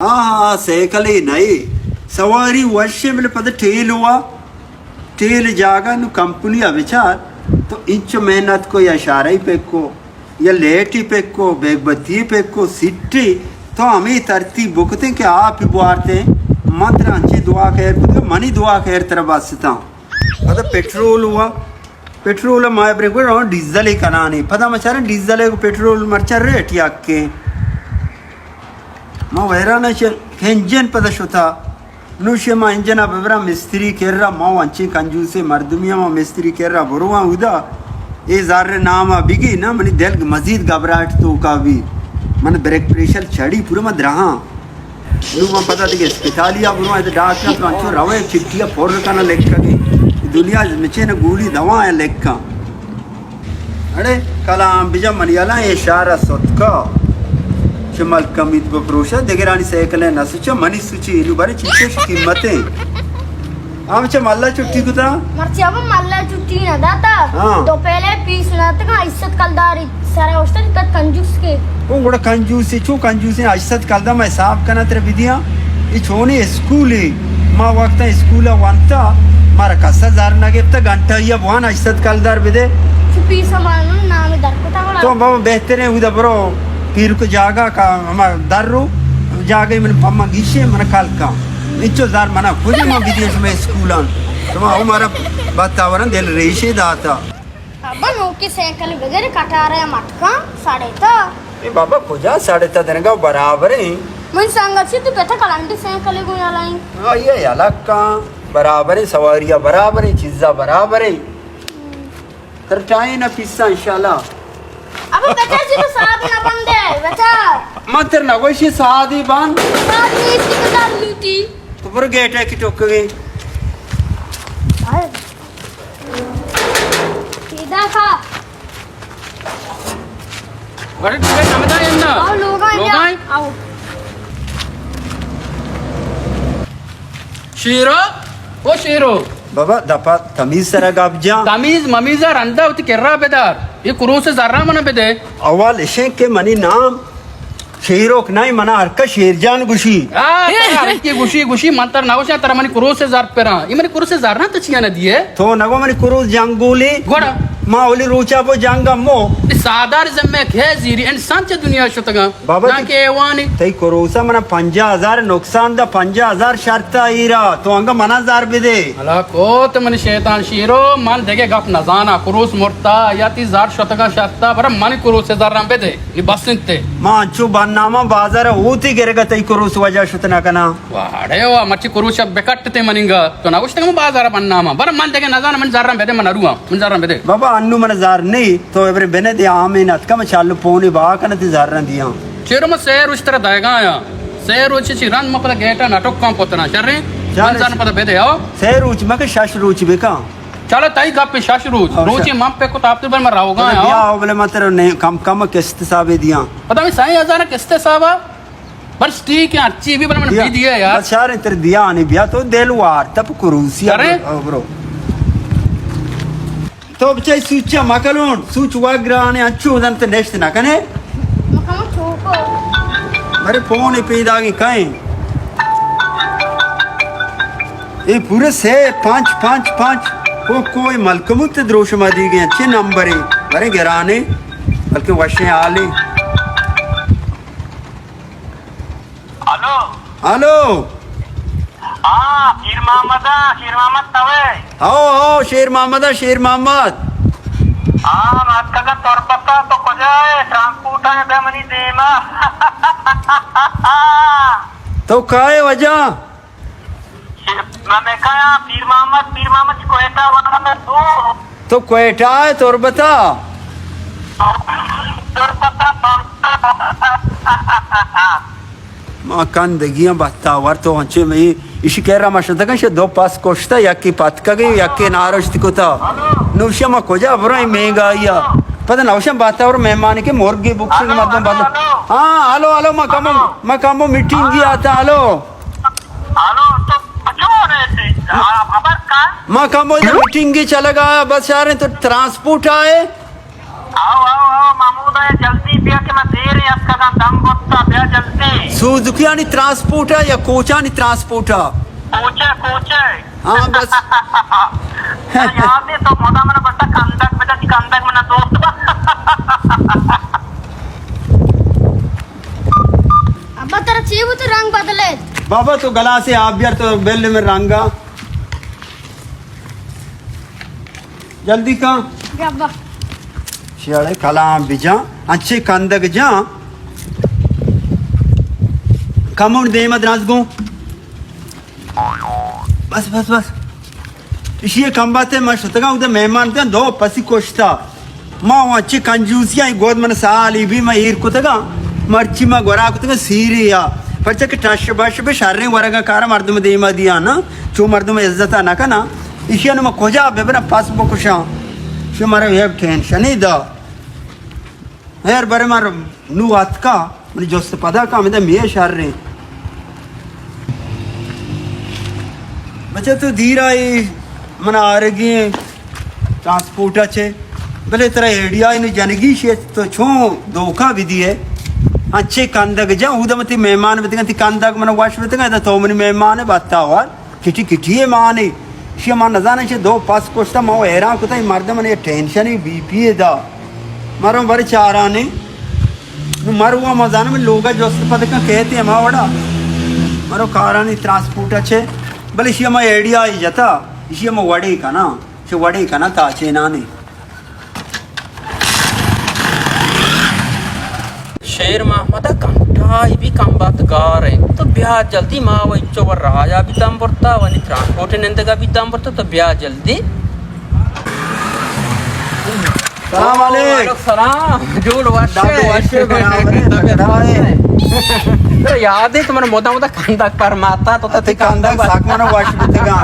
ہاں، ہاں، سائیکلے نئے۔ سواری وشیں، بلے پدا ٹیل ہوا، ٹیل جاگہ نو کمپنی ءَ بچار، تو انچو محنت کو، یا اشارہ ای پک کو، یا لیٹ ای پک کو، بیگ بتی ای پک کو، سیٹی، تو ہمے ترتیب بکتیں کہ آپ ای بوارتیں۔ من ترا انچیں دعا خیر کتگ، منی دعا خیر ترا بستاں۔ پدا پٹرول ہوا، پٹرول ءَ ما برے گوڑ آں ڈیزل ءَ کنانے۔ پدا ما چاریں ڈیزل ءَ گوں پٹرول مرچاں ریٹ یکیں۔ ما ویران ءَ چہ انجن پدا شتا۔ نوشے ما انجن ءَ ببراں مستری کرا، ما انچیں کنجوسیں مردمی، ما مستری کرا برواں اودا۔ اے زر نام ءَ بگی نا، منی دل مزید گھبراہٹ توکا بی۔ من بلڈ پریشر چڑی، پورا ما دراہاں۔ نوں من پدا دگہ اسپتالے ءَ برواں، ادا ڈاکٹر تو انچو روئے چٹی ءَ پر کناں لکھگیں۔ دنیا مچین گولی دوا ءَ لکھاں۔ اڑے کلام بجا منی الاں اے شہر ءَ ستکا۔ چہ ملکمیت بپروشا، دگرانی سائیکل ءَ نہ سچا، منی سچی، نوں برے چیچش قیمتیں۔ ہم چہ ملا چھٹی کتا؟ مرچی ابا ملا چھٹی نہ داتا۔ ہاں۔ تو پہلے پیس نہ تکا، عزت کلداری سارا اوشتن کت کنجوس کے۔ او گڑا کنجوسی، چو کنجوسی، ہشت سد کلدار ما حساب کنا ترا بدیاں۔ اے چونی اسکولی، ما وقتا اسکول وانتا، مارا کسا زر نہ گپتا، گھنٹہ یا بوان ہشت سد کلدار بدے۔ چو پیسا مانو نام در کتا گڑا۔ تو بابا بہتریں، اودا برو، پیرک جاگا کا ہما در رو، جاگہ من پما گیشے، من کل کن۔ انچو زر منا کجا ما بدیاں شما اسکولان؟ شما او مارا باتاوران دل ریشے داتا۔ ابا نوکی سائیکل بگر، کٹارے مٹکاں سڑے تا۔ اے بابا کجا سڑے تا، دنگا برابر ہیں۔ من سنگت سی تو پتا کلنڈی سائیکل گو یلائیں۔ ہاں، یہ یلکاں برابر ہیں، سواریا برابر ہیں، چیزا برابر ہیں۔ تر ٹائیں نہ پیسا انشاءاللہ۔ ابا بچا سی تو ساتھ نہ بندے، بچا۔ من تر نہ گوشی ساتھ ہی بند۔ ساتھ نہیں سی تو لوٹی۔ تو برو گیٹ ہے کی ٹوک گئی۔ آئے۔ سیدھا کھا۔ بڑے ٹکے سمجھا ہے نا؟ آؤ، لوگ آئے لوگ کیا؟ آئے؟ آؤ۔ شیرو، او شیرو۔ بابا، دپا تمیز سرا گپ جان۔ تمیز ممیز رندا وتی کرا بدار۔ یہ کروس زرا منا بدے۔ اول اشیں کہ منی نام شیروک نہ، منا ہر کس شیر جان گوشی۔ آ، ترا ہر کی گوشی، گوشی، من تر نہ گوشاں، ترا منی کروس زر پراں۔ یہ منی کروس زر نہ، تو چیا نہ دیے؟ تو نگو منی کروس جنگولی۔ گوڑا؟ ما اولی روچا بو جنگ مو۔ سادار ذمہ کھے زیری انسان چہ دنیا شتگاں۔ بابا نہ تئی، کہ ایوانی۔ تئی کروسا منا پنجاہ ہزار نقصان دا، پنجاہ ہزار شرط ایرا، تو انگا منا زر بدے۔ ہلاک کوت منی شیطان شیرو، من دگہ گپ نزاناں، کروس مرتا یا تی زر شتگاں شرطا، برا منی کروس زراں بدے، نی بس انت۔ ما انچو برنامہ بازار اوتی گرگا تئی کروس وجہ شت نہ کناں۔ واڑے وا، مرچی کروس بکٹ تے مننگا، تو نہ گوشتگ من بازار برنامہ، برا من دگہ نزاناں، من زراں بدے، من نرواں، من زراں بدے۔ بابا انو من زر نہیں، تو ابرے بنے دے آمین اتکا، من چالو پونے با کن تی زراں دیاں۔ چیرو ما سہ روچ ترا دایگا آیا۔ سہ روچ چی رند ما پدا گیٹا نہ ٹکاں پتنا۔ شریں؟ شریں۔ من زن پدا بدے، آؤ۔ سہ روچ مکہ شش روچ بکاں۔ چلو تئی گپ شش روچ۔ آؤ، روچی شش۔ من پہ کت آپ بل من روگا پدا آیا۔ بیا، آؤ، بلے من ترا نے کم کم قسط حسابے دیاں۔ پدا میں سائیں ہزار قسط حسابا۔ بس ٹھیک ہے، ہرچی بھی بل من بیا۔ بھی دیا یار۔ بس شریں تر دیا نہیں، بیا تو دل وار، تب کروسی شریں؟ آؤ، برو۔ تو بچہ سوچ ءَ مکلون، سوچ وا گرانے، انچو دنت نشت نہ کنے۔ مکمو چوکو۔ مرے فون پیداگی کئیں۔ اے پورے سے پانچ پانچ پانچ۔ کو کوئی ملکموت دروشم دیگے چے نمبرے؟ مرے گرانے، بلکہ وشیں حالے۔ ہلو۔ ہلو۔ ہاں، شیر محمد، شیر محمد توے؟ ہو، ہو، شیر محمد، شیر محمد۔ ہاں، من اتکگاں تربتا، تو کجا ئے؟ ٹرانسپورٹ ءَ بیا منی دیما۔ تو کائے وجہ؟ من میکایا، پیر محمد، پیر محمد کوئٹہ والا میں تو۔ تو کوئٹہ ئے تربتا؟ تربتا، تربتا۔ ما کندگیاں بہتاور تو انچے میں ایشی کرا ما شتگاں، شہ دو پس کشتا، یکی پتکگی، یکی نارشت کتا۔ نوشی ما کجا برائیں مینگایا؟ پدا نوشم بہتاور مہمانی کے مرگی بکشن مردم بدل۔ ہاں، ہلو، ہلو، ما کمو، ما کمو میٹنگی آتا، ہلو۔ ہلو، تو کجا رہتے؟ خبر کا؟ ما کمو میٹنگی چلگا، بس یار تو ٹرانسپورٹ آئے۔ آؤ، آؤ، آؤ، مامو، خدایا، جلدی بیا کہ من دیر اتکگاں، دم برتا، بیا جلدی۔ سوزوکیانی ترانسپورٹ ءَ یا کوچانی ترانسپورٹ ءَ؟ کوچہ، کوچہ۔ ہاں، بس۔ یاد ہے تو مدام منا بٹا کندگ بدا، تئی کندگ منا دوست با۔ ابا، ترا چی بوت، رنگ بدلے؟ بابا، تو گلاسے آپ بیار تو بل من رنگا۔ جلدی کن۔ جی ابا۔ شیاڑے کلام بجان، انچے کندگ جان۔ کمون دیم دراز گوں۔ بس، بس، بس۔ اشی کمباتے ما شتگاں، اودے مہمان تاں دو پسی کشتا۔ ما وان چہ کنجوسی آئی گود من سالی بی ما ایر کتگاں، مرچی ما گورا کتگاں سیری یا۔ پرچہ کہ ٹش بش بہ شریں ورگا کارا مردم دیما دیا نا، چو مردم عزتا نہ کنا۔ ایشی نو ما کجا ببرا پس بکشاں؟ شو مارا یہ ٹینشنی دا۔ ہیر برے مار نو اتکا، منی جست پدا کا ہمدا میہ شریں۔ بچہ تو دیر آئی، من آرگی ٹرانسپورٹ چے، بلے ترا ایڈیا نو جنگی شے تو چون دھوکا بدیے۔ انچے کندگ جا، اودا متی مہمان بتگن، تی کندگ من وش بتگن، تو منی مہمان بتا وار۔ کٹی کٹی ء مانے۔ ایشی ء ما نزاناں چہ دو پس کشتا، ما و حیران کتا، اے مردم نے ٹینشن بی پی ء دا۔ مرو بر چارانے۔ نو مرو ما زانم لوگا جست پد کن کہتے ہما وڑا۔ مرو کارانی ترانسپورٹ اچھے۔ بلے ایشی ء ما ایڈیا ہی جتا۔ ایشی ء ما وڑے کنا۔ چہ وڑے کنا تا چینانے۔ شیر محمد ء کنٹائی بی کمبات گار انت۔ تو بیا جلدی، ما و انچو و رایا بی دم برتا، و نی ترانسپورٹ نندگا بی دم برتا، تو بیا جلدی۔ سلام علیک۔ وعلیکم سلام۔ جوڑ وش ڈاکٹر ئے؟ وش ئے، برابر ئے، تگڑا ئے۔ تو یاد ہے تو من مدام مدام کندگ پر ماتا تو تی کندگ سک من وش بتگا۔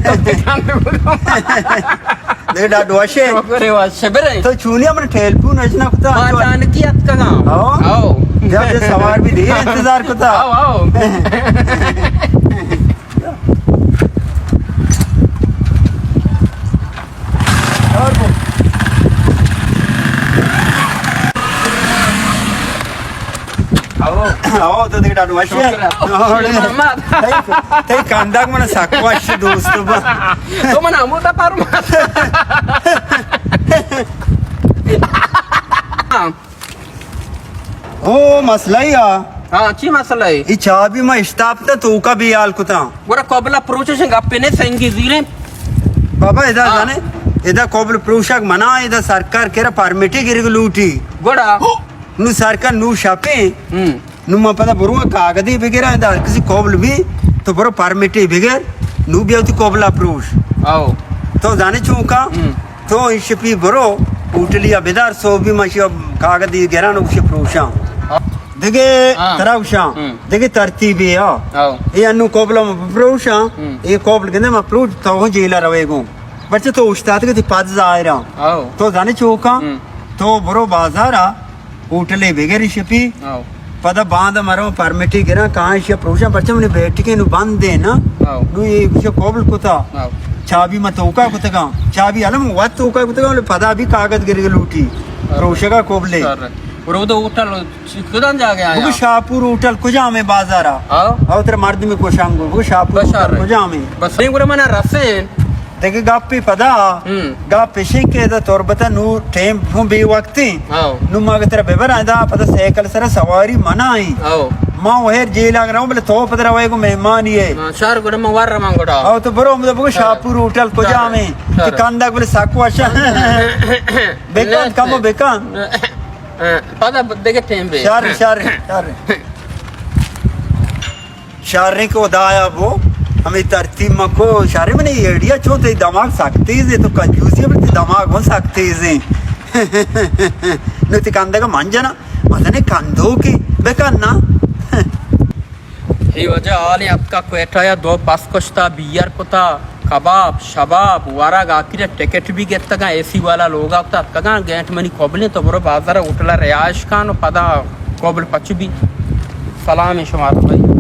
تو تی کندگ بگو۔ دے ڈاڈو وشے۔ شکر ہے، وشے، برے۔ تو چونی ہمیں ٹیلیفون اچ نہ کتا؟ ما اچانکی اتکگاں۔ ہاں؟ ہاں۔ جب یہ سوار بھی دیر انتظار کتا۔ ہاں، ہاں۔ اور وہ۔ او، او، تو دیگه ڈاڈو وش ئے۔ شکر ہے۔ او، شیر محمد۔ تئی، تئی کندگ من سک وش دوست با۔ تو من ہمودا پرمات۔ او، مسئلہ یا۔ ہاں، چی مسئلہ ہے؟ ای چابی ما اشتاپ تا توکا بے حال کتا۔ گڑا قبلہ پروشش گپے نے سنگی زیریں۔ بابا، ادا ہاں۔ جانے، ادا قبل پروشک منا، ادا سرکار کرا پرمٹی گرگ لوٹی۔ گڑا؟ نو سرکار نو شپے۔ ہم۔ نو من پدا برو کاغذی بگیراں، ادا ہر کسی قبل بی، تو برو پرمٹی بگر، نو بیا وتی قبلا پروش۔ آؤ۔ تو زانے چون کا؟ ہم۔ تو ایشی پی برو، ہوٹلیا بدار، سوبی من شی کاغذی گران و گوشی پروشاں۔ آؤ۔ دگے ہاں۔ ترا گوشاں، ہم۔ دگے ترتیبی ہا۔ آؤ۔ اے انو قبلا من پروشاں، ہم۔ اے قبل گندے من پروش، تو ہوں جیلا روے گوں۔ پرچہ تو اوشتاتگ ئے، تئی پد ظاہر آں۔ آؤ۔ تو زانے چون کا؟ ہم۔ تو برو بازارا، ہوٹلے بگر ایشی پی۔ آؤ۔ پدا باندا مرو پرمٹی گراں، کاں ایشی پروشاں، پرچہ منی بیٹکے نو بند ایں نا۔ آؤ۔ نو اے گوشے قبل کتا۔ آؤ۔ چابی ما توکا کتگاں۔ چابی الم وت توکا کتگاں، بلے پدا بی کاغذ گرگ لوٹی۔ آؤ۔ پروشگا قبلے۔ سر۔ برو دو ہوٹل چی کدام جاگہ آیا؟ بگو شاپور ہوٹل کجام ئے بازارا؟ آؤ۔ آؤ، ترا مردمی گوشاں گو، بگو شاپور بس ہوٹل آرے۔ کجام ئے؟ بس۔ نہیں، گڑا منا رسین۔ دگہ گپے پدا، ہم۔ گپ اشیں کہ ادا تربت ء نو ٹیم ہوں بے وقتیں۔ ہاؤ۔ نو ما اگہ ترا ببراں ادا پدا سائیکل سرا سواری منع ایں۔ ہاؤ۔ ما وہر جیل اگر رہوں، بلے تو پدا روئے گو مہمانی ئے۔ ہاں، شر گڑا ما ور رواں گڑا۔ ہاؤ، تو برو، ہمدا بگو ہاں۔ شاپور ہوٹل کجام ئے؟ شر۔ کہ کندگ بلے سک وش۔ بکن، کمو بکن۔ پدا دگہ ٹیم بے۔ شر، شر، شر۔ شریں کہ خدایا بو، ہمے ترتیب ما کو، شریں منی ایڈیا چو تئی دماغ سک تیز ایں، تو کنجوسی بلے تئی دماغ ہوں سک تیز ایں۔ نو تئی کندگ من جناں، مزنیں کندوکے بکن نا۔ اے واجہ حالیں اتکا کوئٹہ یا دو پس کشتا، بیئر کتا، کباب، شباب، ورگ، آخر ٹکٹ بھی گتگاں، اے سی والا لوگا کتا اتکگاں، گینٹ منی قبلیں تو برو بازار ہوٹل رہائش کن و پدا قبل پچ بھی۔ سلام شما بھائی۔